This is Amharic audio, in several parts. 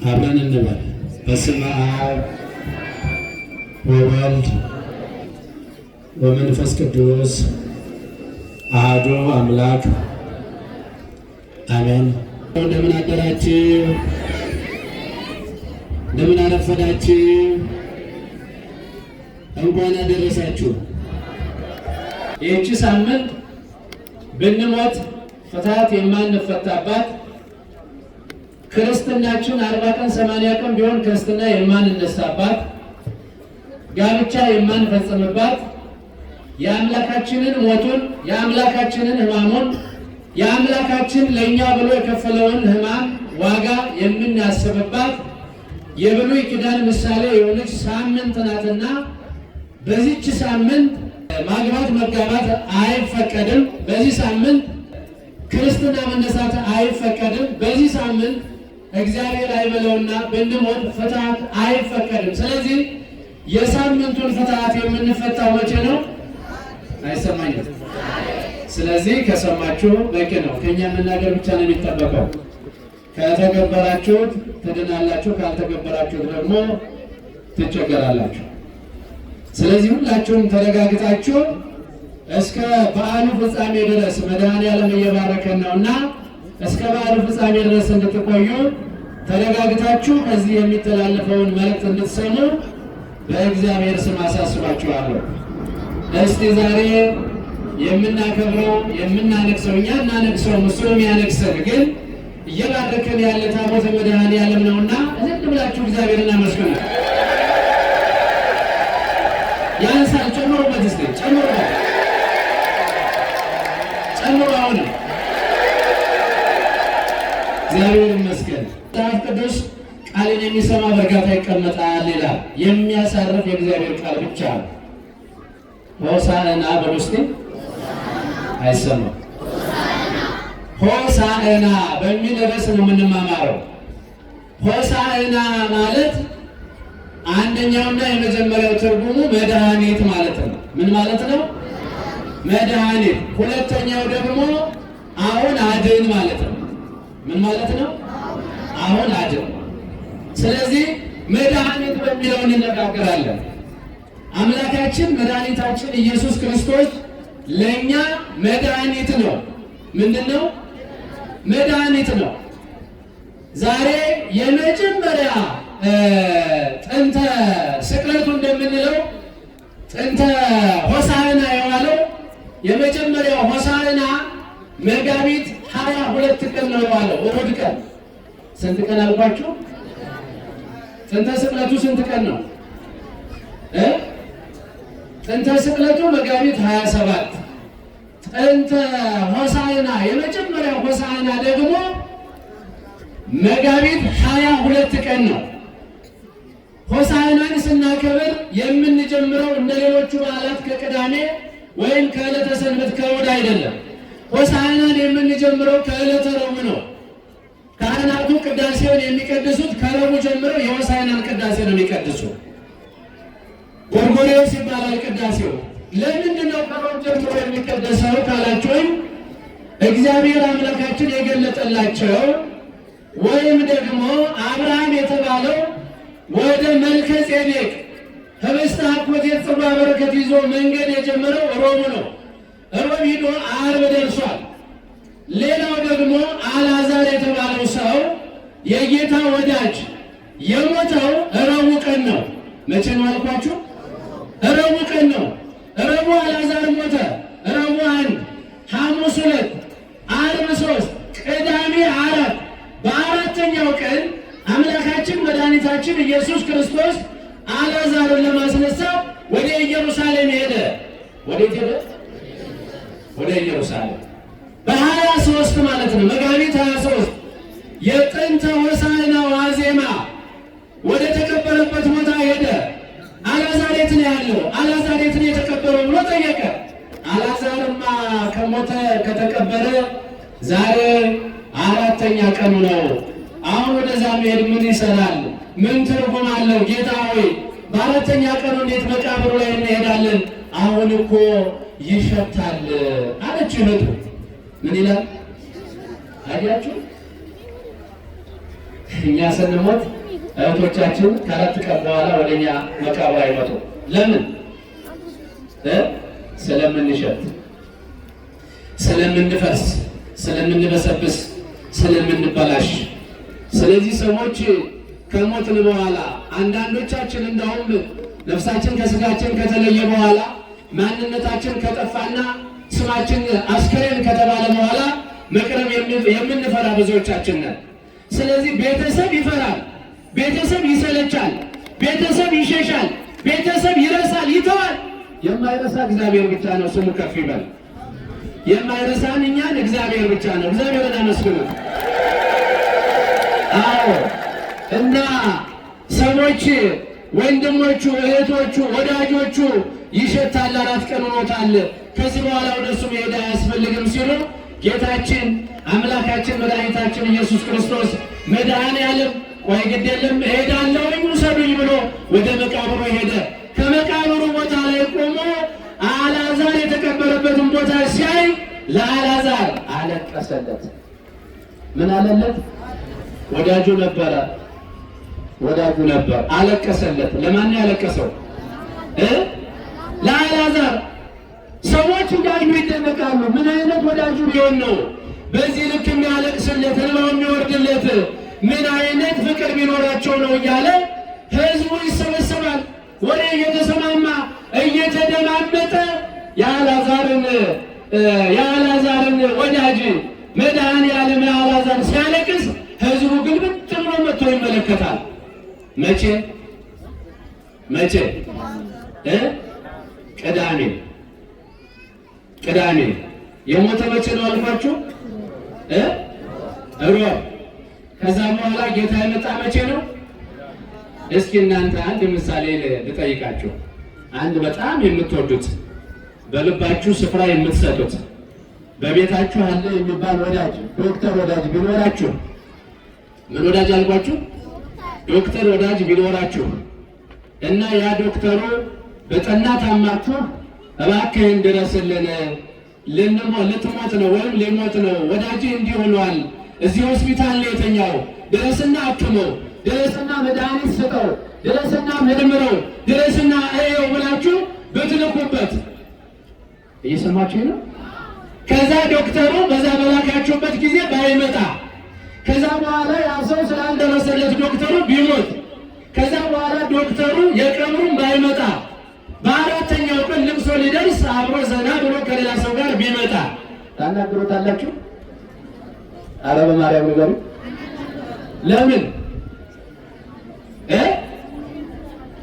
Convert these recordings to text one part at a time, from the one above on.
አብረን እንበል። በስመ አብ ወወልድ ወመንፈስ ቅዱስ አሐዱ አምላክ አሜን። እንደምን አደራችሁ? እንደምን አረፈዳችሁ? እንኳን አደረሳችሁ። ይህቺ ሳምንት ብንሞት ፍትሐት የማንፈታባት፣ ክርስትናችን 40 ቀን 80 ቀን ቢሆን ክርስትና የማንነሳባት፣ ጋብቻ የማንፈጽምባት፣ የአምላካችንን ሞቱን፣ የአምላካችንን ሕማሙን፣ የአምላካችን ለእኛ ብሎ የከፈለውን ሕማም ዋጋ የምናስብባት የብሉይ ኪዳን ምሳሌ የሆነች ሳምንት ናትና በዚች ሳምንት ማግባት መጋባት አይፈቀድም። በዚህ ሳምንት ክርስትና መነሳት አይፈቀድም። በዚህ ሳምንት እግዚአብሔር አይበለውና ብንሞት ፍትሐት አይፈቀድም። ስለዚህ የሳምንቱን ፍትሐት የምንፈታው መቼ ነው? አይሰማኝም። ስለዚህ ከሰማችሁ በቂ ነው። ከኛ መናገር ብቻ ነው የሚጠበቀው። ከተገበራችሁት ትድናላችሁ፣ ካልተገበራችሁት ደግሞ ትቸገራላችሁ። ስለዚህ ሁላችሁም ተረጋግጣችሁ እስከ በዓሉ ፍጻሜ ድረስ፣ መድኃኔዓለም እየባረከን ነውና፣ እስከ በዓሉ ፍጻሜ ድረስ እንድትቆዩ፣ ተረጋግታችሁ ከዚህ የሚተላለፈውን መልእክት እንድትሰሙ በእግዚአብሔር ስም አሳስባችኋለሁ። እስቲ ዛሬ የምናከብረው፣ የምናነግሰው፣ እኛ እናነግሰው እሱ የሚያነግሰን ግን እየባረከን ያለ ታቦተ መድኃኔዓለም ነውና እልል ብላችሁ እግዚአብሔርን አመስግኑ። ያንሳል፣ ጨምሩበት፣ እስቲ ጨምሩበት፣ ጨምሩ። አሁንም እግዚአብሔር ይመስገን። መጽሐፍ ቅዱስ ቃልን የሚሰማ በእርጋታ ይቀመጣል ይላል። የሚያሳርፍ የእግዚአብሔር ቃል ብቻ ነው። ሆሳዕና በሉ እስቲ። አይሰማም። ሆሳዕና በሚል ርዕስ ነው የምንማማረው። ሆሳዕና ማለት አንደኛውና የመጀመሪያው ትርጉሙ መድኃኒት ማለት ነው። ምን ማለት ነው? መድኃኒት። ሁለተኛው ደግሞ አሁን አድን ማለት ነው። ምን ማለት ነው? አሁን አድን። ስለዚህ መድኃኒት በሚለው እንነጋገራለን። አምላካችን መድኃኒታችን ኢየሱስ ክርስቶስ ለእኛ መድኃኒት ነው። ምንድን ነው? መድኃኒት ነው። ዛሬ የመጀመሪያ ጥንተ ስቅለቱ እንደምንለው ጥንተ ሆሳዕና የዋለው፣ የመጀመሪያው ሆሳዕና መጋቢት 22 ቀን ነው የዋለው፣ እሑድ ቀን። ስንት ቀን አልኳችሁ? ጥንተ ስቅለቱ ስንት ቀን ነው? ጥንተ ስቅለቱ መጋቢት 27፣ ጥንተ ሆሳዕና የመጀመሪያው ሆሳዕና ደግሞ መጋቢት 22 ቀን ነው። ሆሳዕናን ስናከብር የምንጀምረው እንደ ሌሎቹ በዓላት ከቅዳሜ ወይም ከዕለተ ሰንበት ከእሑድ አይደለም። ሆሳዕናን የምንጀምረው ከዕለተ ረቡዕ ነው። ካህናቱ ቅዳሴውን የሚቀድሱት ከረቡዕ ጀምረው የሆሳዕናን ቅዳሴ ነው የሚቀድሱ። ጎርጎርዮስ ይባላል ቅዳሴው። ለምንድን ነው ከረቡዕ ጀምሮ የሚቀደሰው ካላችሁኝ፣ እግዚአብሔር አምላካችን የገለጠላቸው ወይም ደግሞ አብርሃም የተባለው ወደ መልከ ጼዴቅ ህብስተ አኮቴት ጽዋ በረከት ይዞ መንገድ የጀመረው ሮቡ ነው። ሮብ ሂዶ ዓርብ ደርሷል። ሌላው ደግሞ አልዓዛር የተባለው ሰው የጌታ ወዳጅ የሞተው ረቡዕ ቀን ነው። መቼ ነው አልኳችሁ? ረቡዕ ቀን ነው። ረቡዕ አልዓዛር ሞተ። ረቡዕ አንድ፣ ሐሙስ ሁለት፣ ዓርብ ሶስት፣ ቅዳሜ አራት። በአራተኛው ቀን አምላካችን መድኃኒታችን ኢየሱስ ክርስቶስ አልዓዛርን ለማስነሳት ወደ ኢየሩሳሌም ሄደ። ወዴት ሄደ? ወደ ኢየሩሳሌም በ23 ማለት ነው። መጋቢት 23 የጥንተ ሆሳዕና ዋዜማ ወደ ተቀበረበት ቦታ ሄደ። አልዓዛር የት ነው ያለው? አልዓዛር የት ነው የተቀበረው ብሎ ጠየቀ። አልዓዛርማ ከሞተ ከተቀበረ ዛሬ አራተኛ ቀኑ ነው። አሁን ወደዛ መሄድ ምን ይሰራል? ምን ትርጉም አለው? ጌታ ሆይ፣ በአራተኛ ቀኑ እንዴት መቃብሩ ላይ እንሄዳለን? አሁን እኮ ይሸታል አለች እህቱ። ምን ይላል አያችሁ? እኛ ስንሞት እህቶቻችን ከ4 ቀን በኋላ ወደኛ መቃብር አይመጡም። ለምን? ስለምንሸት፣ ስለምንፈርስ፣ ስለምንበሰብስ፣ ስለምንበላሽ። ስለዚህ ሰዎች ከሞትን በኋላ አንዳንዶቻችን እንደውም ነፍሳችን ከስጋችን ከተለየ በኋላ፣ ማንነታችን ከጠፋና ስማችን አስክሬን ከተባለ በኋላ መቅረብ የምንፈራ ብዙዎቻችን ነን። ስለዚህ ቤተሰብ ይፈራል፣ ቤተሰብ ይሰለቻል፣ ቤተሰብ ይሸሻል፣ ቤተሰብ ይረሳል፣ ይተዋል። የማይረሳ እግዚአብሔር ብቻ ነው። ስሙ ከፍ ይበል። የማይረሳን እኛን እግዚአብሔር ብቻ ነው። እግዚአብሔርን አመስግኑት። አዎ፣ እና ሰዎች ወንድሞቹ፣ እህቶቹ፣ ወዳጆቹ ይሸታል፣ 4 ቀን ሆኖታል፣ ከዚህ በኋላ ወደ እሱ መሄድ አያስፈልግም ሲሉ ጌታችን አምላካችን መድኃኒታችን ኢየሱስ ክርስቶስ መድኃኔ ዓለም ቆይ ግድ የለም እሄዳለሁኝ ውሰዱኝ ብሎ ወደ መቃብሩ ሄደ። ከመቃብሩ ቦታ ላይ ቆሞ አልዓዛር የተቀበረበትን ቦታ ሲያይ ለአልዓዛር አለቀሰለት። ምን አለለት? ወዳጁ ነበረ፣ ወዳጁ ነበር። አለቀሰለት። ለማን ያለቀሰው? ለአልዓዛር። ሰዎች እንዳዩ ይደነቃሉ። ምን አይነት ወዳጁ ቢሆን ነው በዚህ ልክ የሚያለቅስለት፣ እንባው የሚወርድለት? ምን አይነት ፍቅር ቢኖራቸው ነው እያለ ህዝቡ ይሰበሰባል። ወሬ እየተሰማማ እየተደማመጠ የአልዓዛርን ወዳጅ መድኃኔዓለም አልዓዛር ሲያለቅስ ህዝቡ ግልብጥ ብሎ መጥቶ ይመለከታል። መቼ መቼ? ቅዳሜ። ቅዳሜ። የሞተ መቼ ነው አልኳችሁ? ሮብ። ከዛ በኋላ ጌታ የመጣ መቼ ነው? እስኪ እናንተ አንድ ምሳሌ ልጠይቃችሁ። አንድ በጣም የምትወዱት፣ በልባችሁ ስፍራ የምትሰጡት፣ በቤታችሁ አለ የሚባል ወዳጅ፣ ዶክተር ወዳጅ ቢኖራችሁ፣ ምን ወዳጅ አልኳችሁ? ዶክተር ወዳጅ ቢኖራችሁ እና ያ ዶክተሩ በጠና ታማችሁ እባክህን ድረስልን፣ ልትሞት ነው ወይም ሊሞት ነው፣ ወዳጅ እንዲህ ሆኗል፣ እዚህ ሆስፒታል ነው የተኛው፣ ድረስና አክመው፣ ድረስና መድኃኒት ስጠው፣ ድረስና መርምረው፣ ድረስና እየው ብላችሁ ብትልኩበት፣ እየሰማችሁ ነው። ከዛ ዶክተሩ በዛ በላካችሁበት ጊዜ ባይመጣ፣ ከዛ በኋላ ያ ሰው ስላልደረሰለት ዶክተሩ ቢሞት፣ ከዛ በኋላ ዶክተሩ የቀብሩን ባይመጣ፣ በአራተኛው ቀን ልቅሶ ሊደርስ አብሮ ዘና ብሎ ከሌላ ሰው ጋር ቢመጣ ታናግሮታላችሁ? አረ በማርያም ንገሩ። ለምን?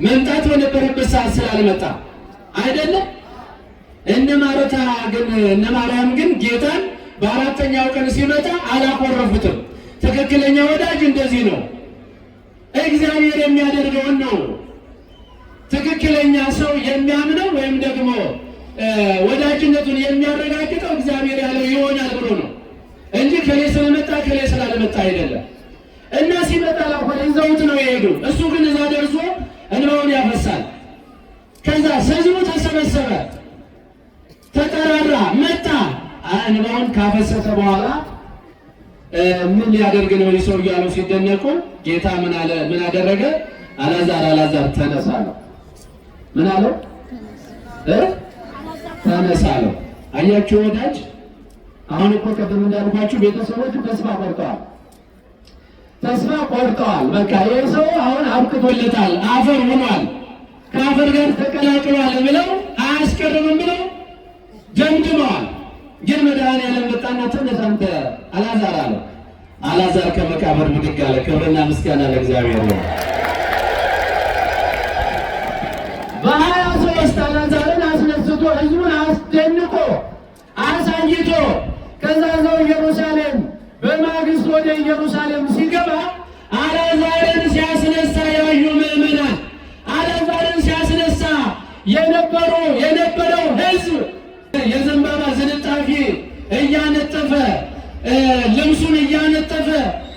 መምጣት በነበረበት ሰዓት ስላልመጣ አይደለም? እነ ማርታ ግን፣ እነ ማርያም ግን ጌታን በአራተኛው ቀን ሲመጣ አላኮረፉትም። ትክክለኛ ወዳጅ እንደዚህ ነው። እግዚአብሔር የሚያደርገውን ነው። ትክክለኛ ሰው የሚያምነው ወይም ደግሞ ወዳጅነቱን የሚያረጋግጠው እግዚአብሔር ያለው ይሆናል ብሎ ነው እንጂ ከሌ ስለመጣ ከሌ ስላልመጣ አይደለም። እና ሲመጣ ላኮረ ይዘውት ነው የሄዱ። እሱ ግን እዛ ደርሶ እንባውን ያፈሳል። ከዛ ህዝቡ ተሰበሰበ፣ ተጠራራ፣ መጣ። እንባውን ካፈሰሰ በኋላ ምን ሊያደርግ ነው ይህ ሰው እያሉ ሲደነቁ ጌታ ምን አለ? ምን አደረገ? አላዛር አላዛር ተነሳ አለው። ምን አለው? ተነሳ አለው። አያችሁ ወዳጅ፣ አሁን እኮ ቅድም እንዳልኳችሁ ቤተሰቦቹ ተስፋ ቆርጠዋል። ተስፋ ቆርጠዋል። በቃ ይህ ሰው አሁን አብቅቶለታል፣ አፈር ሆኗል፣ ከአፈር ጋር ተቀላቅሏል ብለው፣ አያስቀርምም ብለው ደምድመዋል። ግን መድኃኒዓለም መጣና ተነሳ አንተ አላዛር አለው። አላዛር ከመቃብር ብድግ አለ። ክብርና ምስጋና ለእግዚአብሔር ነው። በ23 አላዛርን አስነስቶ ህዝቡን አስደንቆ አሳይቶ ከዛ ሰው ኢየሩሳሌም በማግስት ወደ ኢየሩሳሌም ሲገባ አላዛርን ሲያስነሳ ያዩ ምዕመናን፣ አላዛርን ሲያስነሳ የነበረው ህዝብ የዘንባባ ዝንጣፊ እያነጠፈ፣ ልብሱን እያነጠፈ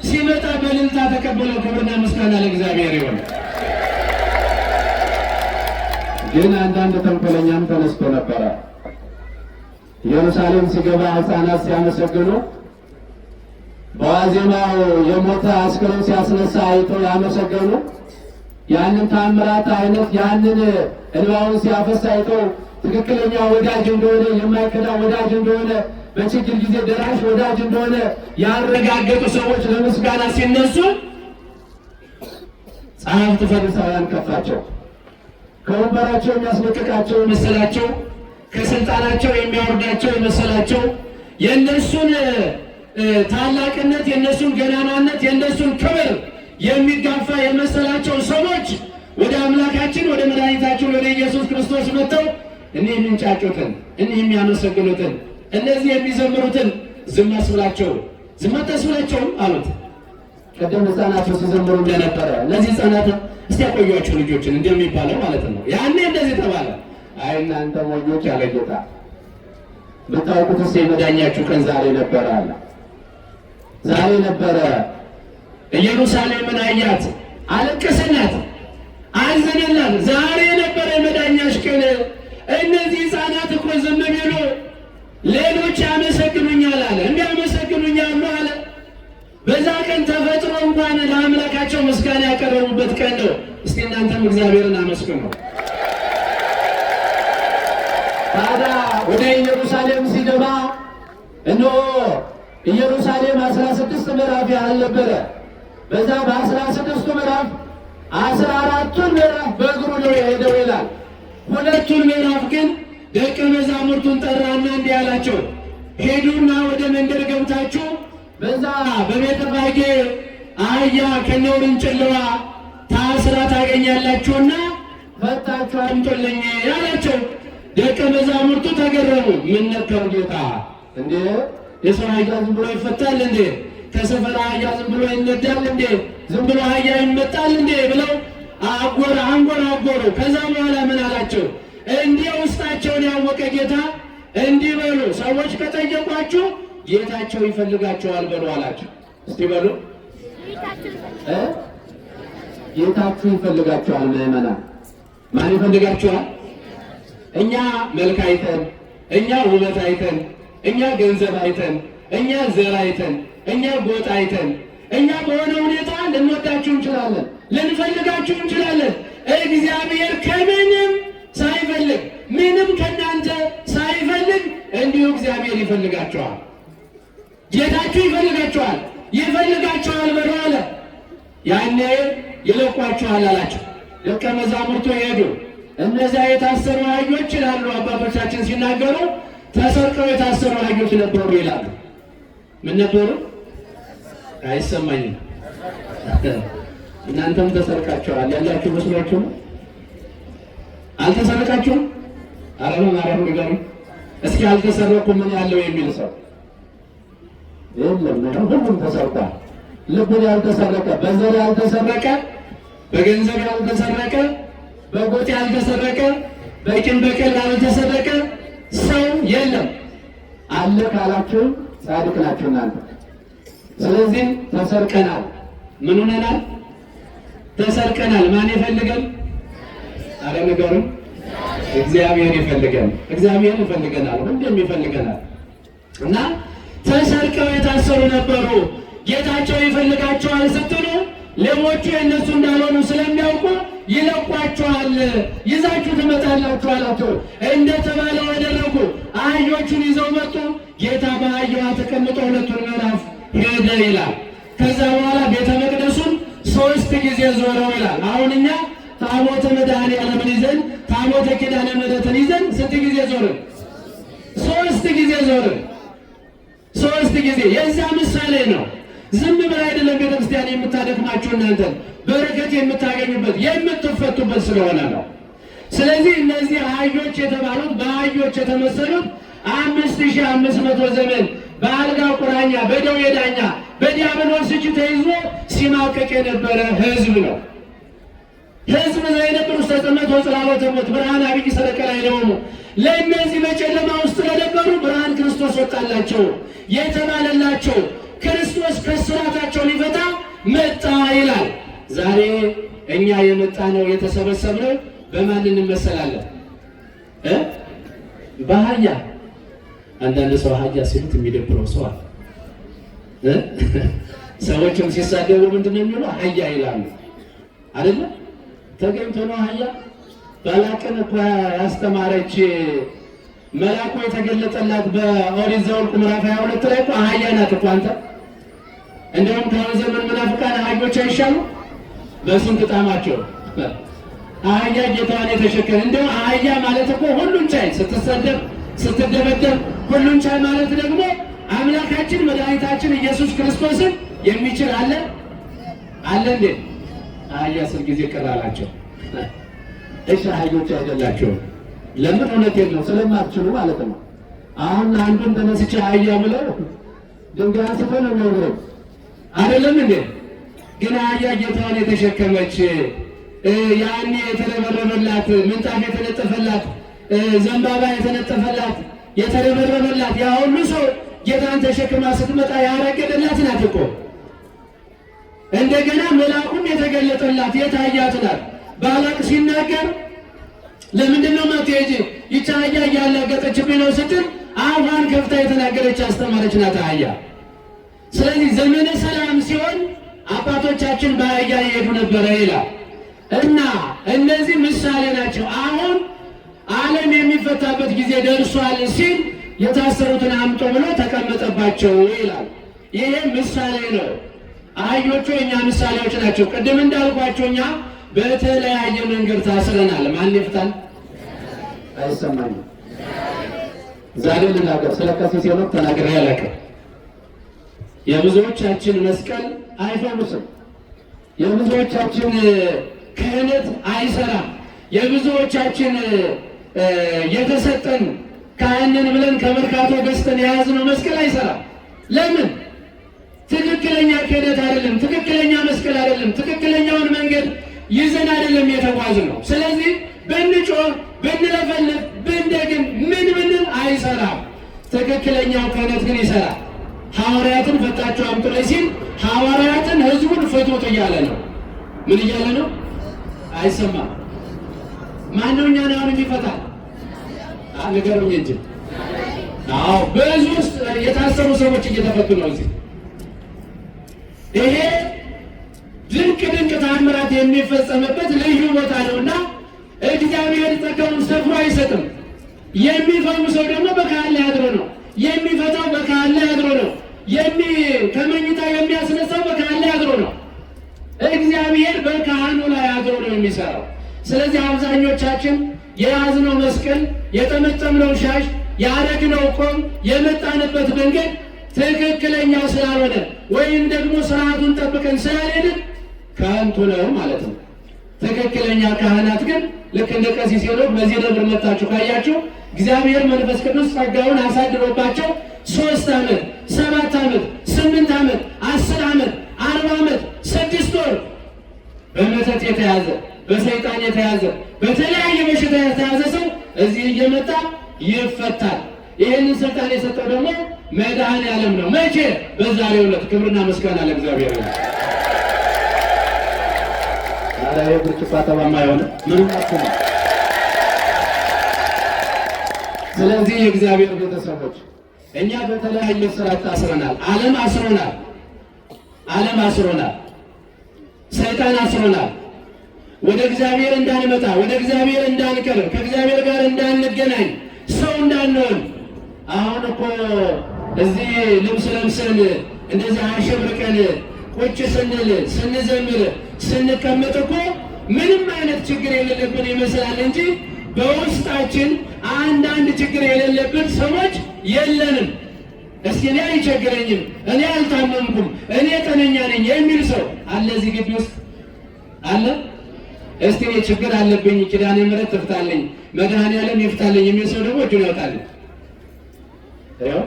ሲመጣ በእልልታ ተቀበለው። ክብርና ምስጋና ለእግዚአብሔር ይሁን። ግን አንዳንድ ተንኮለኛም ተነስቶ ነበረ። ኢየሩሳሌም ሲገባ ሕፃናት ሲያመሰግኑ በዋዜማው የሞተ አስክሬን ሲያስነሳ አይተው ያመሰገኑ፣ ያንን ታምራት አይነት ያንን እንባውን ሲያፈስ አይተው ትክክለኛ ወዳጅ እንደሆነ፣ የማይከዳ ወዳጅ እንደሆነ፣ በችግር ጊዜ ደራሽ ወዳጅ እንደሆነ ያረጋገጡ ሰዎች ለምስጋና ሲነሱ ጸሐፍት ፈሪሳውያን ከፋቸው። ከወንበራቸው የሚያስለቅቃቸው የመሰላቸው፣ ከስልጣናቸው የሚያወርዳቸው የመሰላቸው፣ የእነሱን ታላቅነት፣ የእነሱን ገናናነት፣ የእነሱን ክብር የሚጋፋ የመሰላቸው ሰዎች ወደ አምላካችን ወደ መድኃኒታችን ወደ ኢየሱስ ክርስቶስ መጥተው እኒህ የሚንጫጩትን፣ እኒህ የሚያመሰግኑትን፣ እነዚህ የሚዘምሩትን ዝም አስብላቸው፣ ዝም አታስብላቸውም አሉት። ቀደም ህፃናቱ ሲዘምሩ እንደነበረ እነዚህ ህፃናት እስቲ ያቆዩአቸው ልጆችን እንደሚባለው ማለት ነው። ያኔ እንደዚህ ተባለ። አይ እናንተ ሞኞች አለ ጌታ፣ ብታውቁትስ የመዳኛችሁ ቀን ዛሬ ነበረ አለ። ዛሬ ነበረ። ኢየሩሳሌምን አያት፣ አለቀሰላት፣ አዘነላት። ዛሬ ነበረ የመዳኛሽ ቀን። እነዚህ ህፃናት እኮ ዝም ቢሉ ሌሎች ያመሰግኑኛል አለ። እንዲያመሰግኑኛል አለ። በዛ ቀን ተፈጥሮ እንኳን ለአምላካቸው ምስጋና ያቀረቡበት ቀን ነው። እስቲ እናንተም እግዚአብሔርን አመስግኑ። ታዲያ ወደ ኢየሩሳሌም ሲገባ እነሆ ኢየሩሳሌም 16 ምዕራፍ ያህል ነበረ። በዛ በ16ቱ ምዕራፍ 14ቱን ምዕራፍ በእግሩ ነው የሄደው ይላል። ሁለቱን ምዕራፍ ግን ደቀ መዛሙርቱን ጠራና እንዲህ አላቸው፣ ሄዱና ወደ መንደር ገብታችሁ በዛ በቤተ ፋጌ አህያ ከነውርንጭላዋ ታስራ ታገኛላችሁና ፈታችሁ አምጡልኝ አላቸው። ደቀ መዛሙርቱ ተገረሙ። ምን ነካው ጌታ? እንዴ የሰው አህያ ዝም ብሎ ይፈታል እንዴ? ከሰፈር አህያ ዝም ብሎ ይነዳል እንዴ? ዝም ብሎ አህያ ይመጣል እንዴ? ብለው አንጎራጎሩ። ከዛ በኋላ ምን አላቸው? እንዲህ ውስጣቸውን ያወቀ ጌታ እንዲህ በሉ፣ ሰዎች ከጠየቋችሁ ጌታቸው ይፈልጋቸዋል በሉ አላቸው። እስቲ በሉ ጌታችሁ ይፈልጋቸዋል። ምዕመናን ማን ይፈልጋቸዋል? እኛ መልክ አይተን፣ እኛ ውበት አይተን፣ እኛ ገንዘብ አይተን፣ እኛ ዘር አይተን፣ እኛ ጎጥ አይተን፣ እኛ በሆነ ሁኔታ ልንወዳችሁ እንችላለን፣ ልንፈልጋችሁ እንችላለን። እግዚአብሔር ከምንም ሳይፈልግ፣ ምንም ከእናንተ ሳይፈልግ እንዲሁ እግዚአብሔር ይፈልጋቸዋል። ጌታችሁ ይፈልጋቸዋል፣ ይፈልጋቸዋል በሉ አለ። ያኔ ይለቋቸዋል አላቸው። ደቀ መዛሙርቱ ሄዱ። እነዚያ የታሰሩ አህዮች ይላሉ አባቶቻችን ሲናገሩ፣ ተሰርቀው የታሰሩ አህዮች ነበሩ ይላሉ። ምን ነበሩ? አይሰማኝም። እናንተም ተሰርቃችኋል ያላችሁ መስሏችሁ ነው? አልተሰረቃችሁም? ኧረ በማርያም ንገሩኝ እስኪ፣ አልተሰረኩም ምን ያለው የሚል ሰው የለም። ሁሉም ተሰርቋል። ልቡን ያልተሰረቀ፣ በዘር ያልተሰረቀ፣ በገንዘብ ያልተሰረቀ፣ በጎጥ ያልተሰረቀ፣ በቂም በቀል ያልተሰረቀ ሰው የለም። አለ ካላችሁ ጻድቅ ናችሁ እናንተ። ስለዚህ ተሰርቀናል። ምን ሆነናል? ተሰርቀናል። ማን ይፈልገን? አረ ንገሩን። እግዚአብሔር ይፈልገን። እግዚአብሔር ይፈልገናል። ሁሌም ይፈልገናል። እና ተሰርቀው የታሰሩ ነበሩ። ጌታቸው ይፈልጋቸዋል ስትሉ ሌቦቹ የእነሱ እንዳልሆኑ ስለሚያውቁ ይለቋቸዋል፣ ይዛችሁ ትመጣላችሁ አላቸው። እንደተባለው አደረጉ። አህዮቹን ይዘው መጡ። ጌታ በአህያዋ ተቀምጦ ሁለቱን ምዕራፍ ሄደ ይላል። ከዛ በኋላ ቤተ መቅደሱን 3 ጊዜ ዞረው ይላል። አሁን እኛ ታቦተ መድኃኔዓለምን ይዘን፣ ታቦተ ኪዳነ ምሕረትን ይዘን ስንት ጊዜ ዞርን? 3 ጊዜ ዞርን። 3 ጊዜ። የዛ ምሳሌ ነው። ዝም ብላ አይደለም ቤተክርስቲያን የምታደክማችሁ፣ እናንተን በረከት የምታገኙበት የምትፈቱበት ስለሆነ ነው። ስለዚህ እነዚህ አህዮች የተባሉት፣ በአህዮች የተመሰሉት 5500 ዘመን በአልጋ ቁራኛ፣ በደዌ ዳኛ፣ በዲያብሎስ እጅ ተይዞ ሲማቀቅ የነበረ ሕዝብ ነው። ሕዝብ ዘይነብር ውስተ ጽልመት ወጽላሎተ ሞት ብርሃን ዐቢይ ሰረቀ ላዕሌሆሙ። ለእነዚህ በጨለማ ውስጥ ለነበሩ ብርሃን ክርስቶስ ወጣላቸው የተባለላቸው ክርስቶስ ከስራታቸው ሊፈታ መጣ ይላል። ዛሬ እኛ የመጣ ነው የተሰበሰብነው በማን እንመሰላለን? በአህያ። አንዳንድ ሰው አህያ ሲሉት የሚደብረው ሰው አለ። ሰዎችም ሲሳደቡ ምንድን ነው የሚለው? አህያ ይላሉ አይደለ? ተገኝቶ ነው አህያ። ባላቅን እኮ ያስተማረች መልአኩ የተገለጠላት በኦሪት ዘኍልቍ ምዕራፍ 22 ላይ እኮ አህያ ናት እኮ አንተ። እንደውም ከአሁን ዘመን መናፍቃን አህዮች አይሻሉ? በስንት ጣማቸው አህያ ጌታዋን የተሸከመ። እንደው አህያ ማለት እኮ ሁሉን ቻይ፣ ስትሰደብ ስትደበደብ ሁሉን ቻይ ማለት ደግሞ አምላካችን መድኃኒታችን ኢየሱስ ክርስቶስን የሚችል አለ አለ እንዴ? አህያ ስል ጊዜ ቅር አላቸው። እሺ አህዮች አይደላቸውም። ለምን? እውነቴን ነው፣ ስለማትችሉ ማለት ነው። አሁን አንዱን ተነስቼ አህያ ብለው ድንጋይ አንስቶ ነው የሚወግረው አይደለም እንዴ? ግን አህያ ጌታዋን የተሸከመች፣ ያኔ የተረበረበላት፣ ምንጣፍ የተነጠፈላት፣ ዘንባባ የተነጠፈላት፣ የተረበረበላት፣ ያ ሁሉ ሰው ጌታን ተሸክማ ስትመጣ ያረገደላት ናት እኮ። እንደገና መልአኩም የተገለጠላት የታያት ናት። ባላቅ ሲናገር ለምንድን ነው ማትሄጂ? ይቺ አህያ እያላገጠችብኝ ነው ስትል አፏን ከፍታ የተናገረች አስተማረች ናት አህያ። ስለዚህ ዘመነ ሰላም ሲሆን አባቶቻችን በአህያ ይሄዱ ነበረ ይላል እና እነዚህ ምሳሌ ናቸው። አሁን ዓለም የሚፈታበት ጊዜ ደርሷል ሲል የታሰሩትን አምጡ ብሎ ተቀመጠባቸው ይላል። ይሄ ምሳሌ ነው። አህዮቹ የእኛ ምሳሌዎች ናቸው። ቅድም እንዳልኳቸው እኛ በተለያየ መንገድ ታስረናል። ማን ይፍታል? አይሰማኝም። ዛሬ ልናገር፣ ስለ ቀሲስ ሄኖክ ተናግሬ አላውቅም። የብዙዎቻችን መስቀል አይፈውስም። የብዙዎቻችን ክህነት አይሰራም። የብዙዎቻችን የተሰጠን ካህንን ብለን ከመርካቶ ገዝተን የያዝነው መስቀል አይሰራም። ለምን? ትክክለኛ ክህነት አይደለም። ትክክለኛ መስቀል አይደለም። ትክክለኛውን መንገድ ይዘን አይደለም የተጓዝነው። ስለዚህ ብንጮህ፣ ብንለፈልፍ፣ ብንደግም፣ ምን ብንል አይሰራም። ትክክለኛው ክህነት ግን ይሰራል። ሐዋርያትን ፈታችሁ አምጡልኝ ሲል ሐዋርያትን ህዝቡን ፍቱት እያለ ነው። ምን እያለ ነው? አይሰማም። ማነው እኛን አሁን የሚፈታ? ንገሩኝ እንጂ። አዎ ብዙ ውስጥ የታሰሩ ሰዎች እየተፈቱ ነው እዚህ። ይሄ ድንቅ ድንቅ ታምራት የሚፈጸምበት ልዩ ቦታ ነውና እግዚአብሔር ጸጋውን ሰፍሮ አይሰጥም። የሚፈውሰው ደግሞ በካህን ላይ አድሮ ነው። የሚፈታው በካህን ላይ አድሮ ነው። ከመኝታ የሚያስነሳው በካህን ላይ አድሮ ነው። እግዚአብሔር በካህኑ ላይ አድሮ ነው የሚሰራው። ስለዚህ አብዛኞቻችን የያዝነው መስቀል፣ የጠመጠምነው ሻሽ፣ ያረግነው ቆም፣ የመጣንበት መንገድ ትክክለኛ ስላልሆነ ወይም ደግሞ ስርዓቱን ጠብቀን ስላልሄድን ከንቱ ነው ማለት ነው። ትክክለኛ ካህናት ግን ልክ እንደ ቀሲስ ሄኖክ በዚህ ደብር መጣችሁ ካያችሁ እግዚአብሔር መንፈስ ቅዱስ ጸጋውን አሳድሮባቸው 3 ዓመት፣ 7 ዓመት፣ 8 ዓመት፣ 10 ዓመት፣ 40 ዓመት፣ 6 ወር በመተት የተያዘ፣ በሰይጣን የተያዘ፣ በተለያየ በሽታ የተያዘ ሰው እዚህ እየመጣ ይፈታል። ይህንን ስልጣን የሰጠው ደግሞ መድኃኔዓለም ነው። መቼ? በዛሬው ዕለት። ክብርና ምስጋና ለእግዚአብሔር ነው። ኧረ ብርጭቆ አጠባማ የሆነ ምንም አትሆንም። ስለዚህ የእግዚአብሔር ቤተሰቦች እኛ በተለያየ ስርዓት ታስረናል። ዓለም አስሮናል። ዓለም አስሮናል። ሰይጣን አስሮናል። ወደ እግዚአብሔር እንዳንመጣ፣ ወደ እግዚአብሔር እንዳንቀርብ፣ ከእግዚአብሔር ጋር እንዳንገናኝ፣ ሰው እንዳንሆን። አሁን እኮ እዚህ ልብስ ለብሰን እንደዚህ አሸብርቀን ቁጭ ስንል፣ ስንዘምር፣ ስንቀመጥ እኮ ምንም አይነት ችግር የሌለብን ይመስላል እንጂ በውስጣችን አንዳንድ ችግር የሌለብን ሰዎች የለንም። እስኪ እኔ አይቸግረኝም፣ እኔ አልታመምኩም፣ እኔ ጤነኛ ነኝ የሚል ሰው አለ እዚህ ግቢ ውስጥ አለ? እስቲ እኔ ችግር አለብኝ፣ ኪዳነ ምሕረት ትፍታለኝ፣ መድኃኔዓለም ይፍታለኝ የሚል ሰው ደግሞ እጁን ያውጣልኝ። ይኸው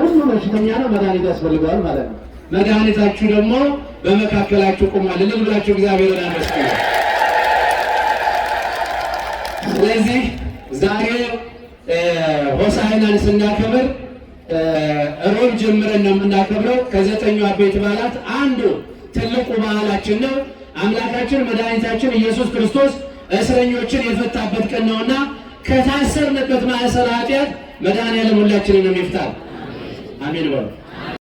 ሁሉ በሽተኛ ነው፣ መድኃኒት ያስፈልገዋል ማለት ነው። መድኃኒታችሁ ደግሞ በመካከላችሁ ቆሟል። እልል ብላችሁ እግዚአብሔርን አመስግኑ። ስለዚህ ዛሬ ሆሳዕናን ስናከብር ሮብ ጀምረን ነው የምናከብረው። ከ9 አበይት በዓላት አንዱ ትልቁ በዓላችን ነው። አምላካችን መድኃኒታችን ኢየሱስ ክርስቶስ እስረኞችን የፈታበት ቀን ነውና ከታሰርንበት ማዕሰረ ኃጢአት መድኃኔዓለም ሁላችንንም ይፍታል። አሜን በሉ።